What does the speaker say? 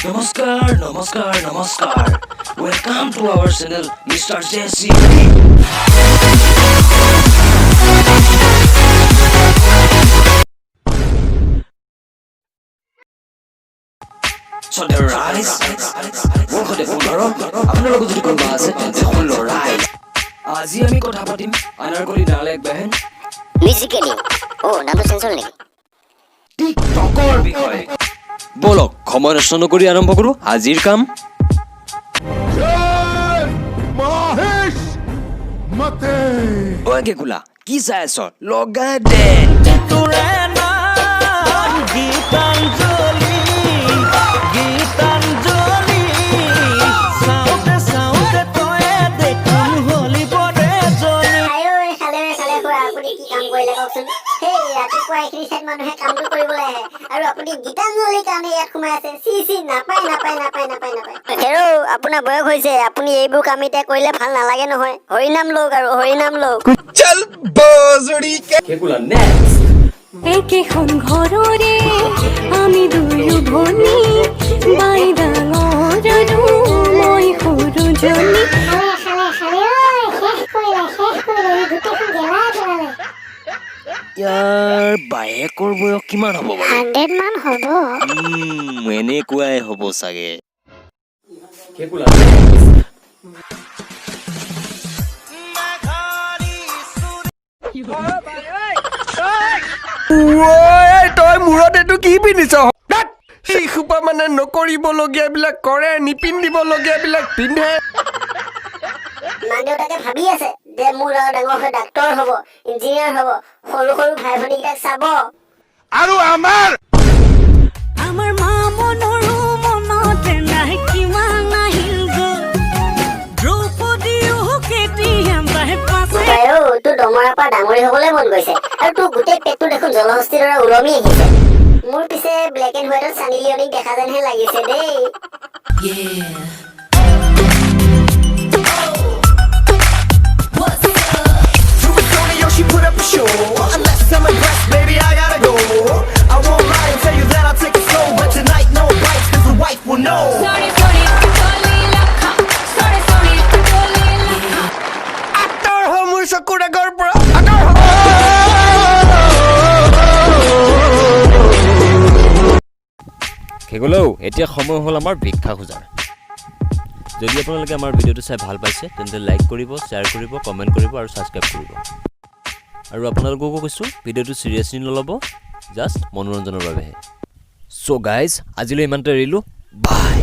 নমস্কাৰ, নমস্কাৰ, নমস্কাৰ। Welcome to our channel, Mister J C. ৰাইজ, মোৰ সৈতে 15, আপোনালোকৰ যদি কোনোবা আছে তেন্তে 16। ৰাইজ, আজি আমি কথা পাতিম আনাৰকলি নালায়ক বেহেন। মিউজিকেলি। অ', নামটো চেঞ্জ হ'ল নেকি? টিকটকৰ বিষয়ে। ব'লক, সময় নষ্ট নকৰি আৰম্ভ কৰোঁ আজিৰ কাম। মাহেশ মতে। ঐ কেকুলা, কি চাই আছ? লগাই দে। তোৰে নাম গীতাঞ্জলি, গীতাঞ্জলি। চাওঁতে চাওঁতে তয়ে দেখোন হলি বৰে জনী। আই ঐ, খালে খালে খুৰা, আপুনি কি কাম কৰিলে কওকচোন? সেই ৰাতিপুৱা এইখিনি ঠাইত মানুহে কামটো কৰিবলৈ আহে আৰু আপুনি গীতাঞ্জলিৰ কাৰণে ইয়াত সোমাই আছে। চি চি, নাপায়, নাপায়, নাপায়, নাপায়, নাপায়। হেৰৌ, আপোনাৰ বয়স হৈছে, আপুনি এইবোৰ কাম এতিয়া কৰিলে ভাল নালাগে নহয়। হৰিনাম লওক আৰু হৰিনাম লওক। কেকুলা, নেক্সট। একেখন ঘৰৰে আমি দুয়ো ভনী, বাই ডাঙৰ আৰু মই সৰুজনী। খালে খালে খালে ঐ, শেষ কৰিলে, শেষ কৰিলে, ই গোটেইখন গেলাই পেলালে। ইয়াৰ বায়েকৰ বয়স কিমান হ'ব বাৰু? 100 মান হ'ব। এনেকুৱাই হ'ব চাগে। কেকুলা, নেক্সট। তই মূৰত এইটো কি পিন্ধিছ? সেইসোপা মানে নকৰিবলগীয়াবিলাক কৰে, নিপিন্ধিবলগীয়াবিলাক পিন্ধে। মাক দেউতাকে ভাবি আছে যে মোৰ ল'ৰা ডাঙৰ হৈ ডাক্তৰ হ'ব, ইঞ্জিনিয়াৰ হ'ব, সৰু সৰু ভাই ভনীকেইটাক চাব। আৰু আমাৰ আমাৰ মা মনৰো মনতে নাই কিমান আহিল গ'ল, দ্ৰৌপদীও কেতিয়াবাই পাছে। ঐ, তোৰ দমৰাৰ পৰা ডাঙৰি হ'বলৈ মন গৈছে আৰু তোৰ গোটেই পেটটো দেখোন জলহস্তিৰ দৰে ওলমি আহিছে। মোৰ পিছে ব্লেক এণ্ড হোৱাইটত চানি লিঅনিক দেখা যেনহে লাগিছে দেই। She put up a show. Unless I'm impressed, baby, I gotta go. I won't lie and tell you that I'll take it slow, but tonight no bites, 'cause the wife will know. আঁতৰ হ মোৰ চকুৰ আগৰ পৰা, আঁতৰ হ। খেগলেও এতিয়া সময় হ'ল আমাৰ ভিক্ষা খোজাৰ। যদি আপোনালোকে আমাৰ ভিডিঅ'টো চাই ভাল পাইছে, তেন্তে লাইক কৰিব, শ্বেয়াৰ কৰিব, কমেণ্ট কৰিব আৰু ছাবস্ক্ৰাইব কৰিব। আৰু আপোনালোককো কৈছোঁ, ভিডিঅ'টো চিৰিয়াছলি নল'ব, জাষ্ট মনোৰঞ্জনৰ বাবেহে। চ' গাইজ, আজিলৈ ইমানতে এৰিলোঁ, বাই।